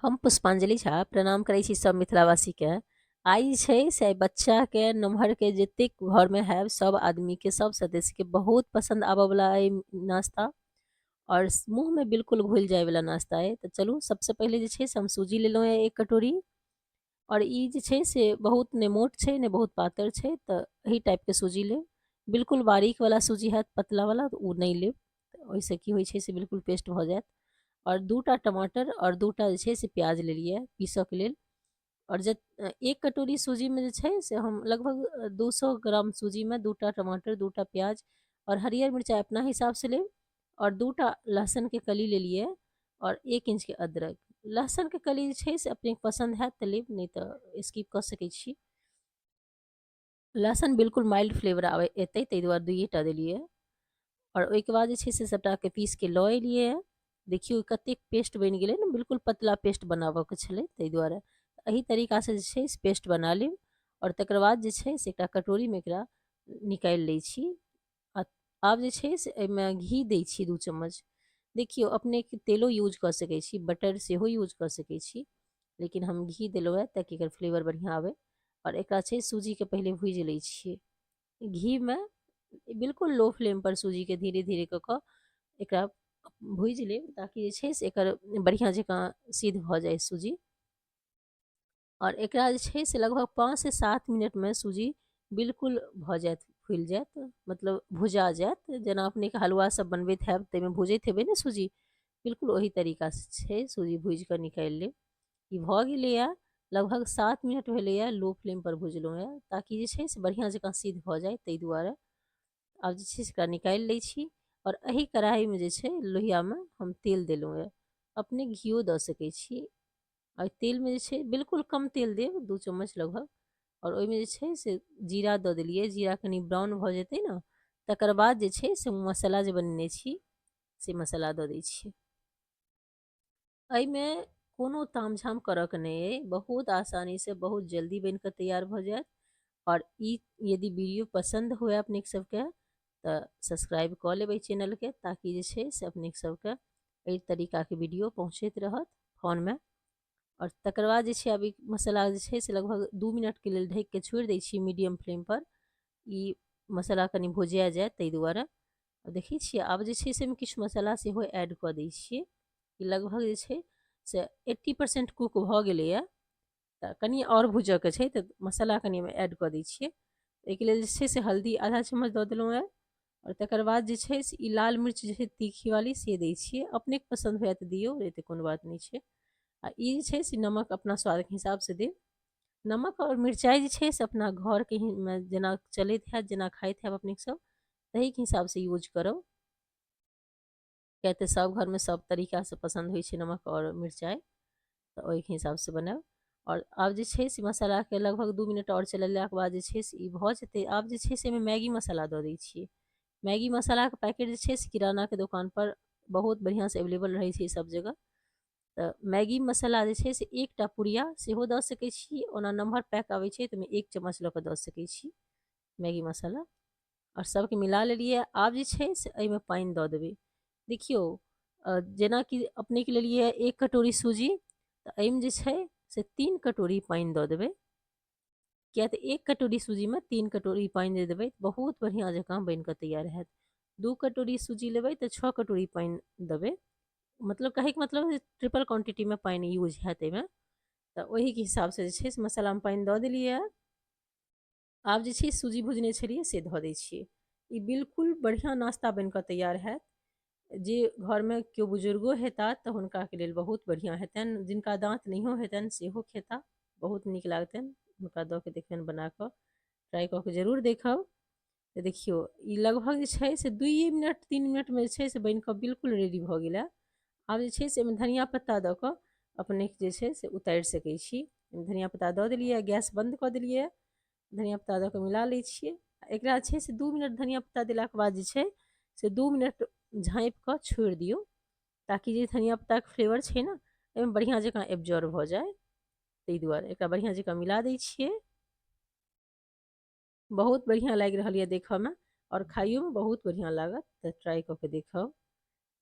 हम पुष्पांजलि झा प्रणाम करै छी सब मिथिलावासीके। आइ जे छै से आइ बच्चाके नमहरके जतेक घरमे हैब सब आदमीके सब सदस्यके बहुत पसन्द आबऽवला अइ नाश्ता आओर मुँहमे बिल्कुल घुलि जाइवला नाश्ता अइ। तऽ चलू सबसँ पहिले जे छै से हम सूजी लेलहुँ हँ एक कटोरी आओर ई जे छै से बहुत नहि मोट छै नहि बहुत पातर छै, तऽ एही टाइपके सूजी लेब। बिल्कुल बारीकवला सूजी हैत पतलावला तऽ ओ नहि लेब, ओहिसँ की होइ छै से बिल्कुल पेस्ट भऽ जायत। आओर 2टा टमाटर आओर 2टा जे छै से प्याज लेलियै पीसऽके लेल। आओर जे एक कटोरी सूजीमे जे छै से हम लगभग 200 ग्राम सूजीमे 2टा टमाटर 2टा प्याज आओर हरियर मिरचाइ अपना हिसाबसँ लेब आओर 2टा लहसुनके कली लेलियै आओर 1 इंचके अदरक। लहसुनके कली जे छै से अपनेके पसन्द हैत तऽ लेब, नहि तऽ स्किप कऽ सकै छी। लहसुन बिल्कुल माइल्ड फ्लेवर आबै एतै ताहि दुआरे 2टा देलियै। आओर ओहिके बाद जे छै से सबटाके पीसके लऽ एलियै। देखियौ कतेक पेस्ट बनि गेलै ने, बिल्कुल पतला पेस्ट बनाबऽके छलै ताहि दुआरे एहि तरीकासँ जे छै से पेस्ट बना लेब। आओर तकर बाद जे छै से एकटा कटोरीमे एकरा निकालि लै छी। आ आब जे छै से एहिमे घी दै छी 2 चम्मच। देखियौ अपनेके तेलो यूज कऽ सकै छी, बटर सेहो यूज कऽ सकै छी, लेकिन हम घी देलहुँ हँ ताकि एकर फ्लेवर बढ़िआँ आबै। आओर एकरा छै सूजीके पहिले भूजि लै छियै घीमे, बिल्कुल लो फ्लेम पर सूजीके धीरे धीरे कऽ कऽ एकरा भूजि लेब ताकि जे छै से एकर बढ़िआँ जकाँ सिद्ध भऽ जाय सूजी। आओर एकरा जे छै से लगभग 5 से 7 मिनटमे सूजी बिल्कुल भऽ जायत, फुलि जायत, मतलब भुजा जायत। जेना अपनेके हलुआ सब बनबैत हैब ताहिमे भुजैत हेबै ने सूजी, बिल्कुल ओही तरीकासँ छै सूजी भुजि कऽ निकालि लेब। ई भऽ गेलैए, लगभग 7 मिनट भेलैए लो फ्लेमपर भुजलहुँ हँ ताकि जे छै से बढ़िआँ जकाँ सिद्ध भऽ जाय ताहि दुआरे। आब जे छै से एकरा निकालि लै छी आओर एहि कढ़ाइमे जे छै लोहियामे हम तेल देलहुँ हँ, अपने घिओ दऽ सकै छी। आ तेलमे जे छै बिल्कुल कम तेल देब, 2 चम्मच लगभग। आओर ओहिमे जे छै से जीरा दऽ देलियै, जीरा कनि ब्राउन भऽ जेतै ने तकर बाद जे छै से मसाला जे बनेने छी से मसाला दऽ दै छियै। एहिमे कोनो तामझाम करऽके नहि अइ, बहुत आसानीसँ बहुत जल्दी बनि कऽ तैयार भऽ जायत। आओर ई यदि वीडियो पसन्द हुए अपनेके सबके तऽ सब्सक्राइब कऽ लेबै चैनलके, ताकि जे छै से अपनेके सबके एहि तरीकाके वीडियो पहुँचैत रहत फोनमे। आओर तकर बाद जे छै आब ई मसाला जे छै से लगभग 2 मिनटके लेल ढकिके छोड़ि दै छियै मीडियम फ्लेमपर, ई मसाला कनि भुजिया जायत ताहि दुआरे। देखै छियै आब जे छै से एहिमे किछु मसाला सेहो ऐड कऽ दै छियै। ई लगभग जे छै से 80% कुक भऽ गेलैए, तऽ कनि आओर भूजऽके छै तऽ मसाला कनि एहिमे ऐड कऽ दै छियै। एहिके लेल जे छै से हल्दी आधा चम्मच दऽ देलहुँ हेँ। आओर तकर बाद जे छै से ई लाल मिर्च जे छै तीखीवाली से दै छियै, अपनेके पसन्द हुए तऽ दियौ, नहि तऽ कोनो बात नहि छै। आ ई जे छै से नमक अपना स्वादके हिसाबसँ देब। नमक आओर मिरचाइ जे छै से अपना घरके मे जेना चलैत हैत, जेना खाइत हैब अपनेके सब ताहिके हिसाबसँ यूज करब, किएक तऽ सब घरमे सब तरीकासँ पसन्द होइ छै नमक आओर मिरचाइ, तऽ ओहिके हिसाबसँ बनायब। आओर आब जे छै से मसालाके लगभग 2 मिनट आओर चलेलाके बाद जे छै से ई भऽ जेतै। आब जे छै से एहिमे मैगी मसाला दऽ दै छियै। मैगी मसालाके पैकेट जे छै से किरानाके दोकानपर बहुत बढ़िआँसँ एवेलेबल रहै छै सब जगह। तऽ मैगी मसाला जे छै से 1टा पुड़िया सेहो दऽ सकै छी, ओना नम्हर पैक आबै छै तऽ ओहिमे 1 चम्मच लऽ कऽ दऽ सकै छी मैगी मसाला। आओर सबके मिला लेलियै। आब जे छै से एहिमे पानि दऽ देबै। देखियौ जेनाकि अपनेके लेलियै 1 कटोरी सूजी, तऽ एहिमे जे छै से 3 कटोरी पानि दऽ देबै, किया तऽ 1 कटोरी सूजीमे 3 कटोरी पानि दऽ देबै बहुत बढ़िआँ जकाँ बनि कऽ तैयार हैत। 2 कटोरी सूजी लेबै तऽ 6 कटोरी पानि देबै, मतलब कहैके मतलब ट्रिपल क्वान्टिटीमे पानि यूज हैत एहिमे। तऽ ओहिके हिसाबसँ जे छै से मसालामे पानि दऽ देलियै। आब जे छै सूजी भुजने छलियै से धऽ दै छियै। ई बिल्कुल बढ़िआँ नाश्ता बनि कऽ तैयार हैत। जे घरमे केओ बुजुर्गो हेता तऽ हुनकाके लेल बहुत बढ़िआँ हेतनि, जिनका दाँत नहियो हेतनि सेहो खेता, बहुत नीक लागतनि। हुनका दऽ कऽ देखबनि बना कऽ, ट्राइ कऽ कऽ जरूर देखब। तऽ देखियौ ई लगभग जे छै से 2 मिनट 3 मिनटमे जे छै से बनि कऽ बिल्कुल रेडी भऽ गेलै। आब जे छै से एहिमे धनिया पत्ता दऽ कऽ अपनेके जे छै से उतारि सकै छी। धनिया पत्ता दऽ देलियै, गैस बन्द कऽ देलियै, धनिया पत्ता दऽ कऽ मिला लै छियै। एकरा छै से 2 मिनट धनिया पत्ता देलाके बाद जे छै से 2 मिनट झाँपि कऽ छोड़ि दियौ, ताकि जे धनिया पत्ताके फ्लेवर छै ने एहिमे बढ़िआँ जकाँ एब्जॉर्ब भऽ जाय, ताहि दुआरे एकरा बढ़िआँ जकाँ मिला दै छियै। बहुत बढ़िआँ लागि रहल यऽ देखऽमे आओर खाइयोमे बहुत बढ़िआँ लागत, तऽ ट्राइ कऽ के देखब।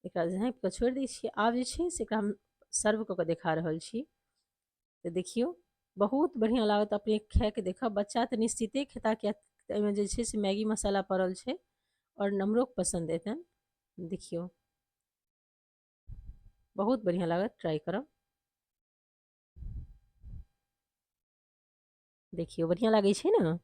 एकरा झाँपि कऽ छोड़ि दै छियै। आब जे छै से एकरा हम सर्व कऽ कऽ देखा रहल छी। तऽ देखियौ, बहुत बढ़िआँ लागत, अपने खाके देखब। बच्चा तऽ निश्चिते खेता, किया तऽ एहिमे जे छै से मैगी मसाला पड़ल छै आओर नमरोके पसन्द एतनि। देखियौ, बहुत बढ़िआँ लागत, ट्राई करब। देखियौ, बढ़िआँ लागै छै ने?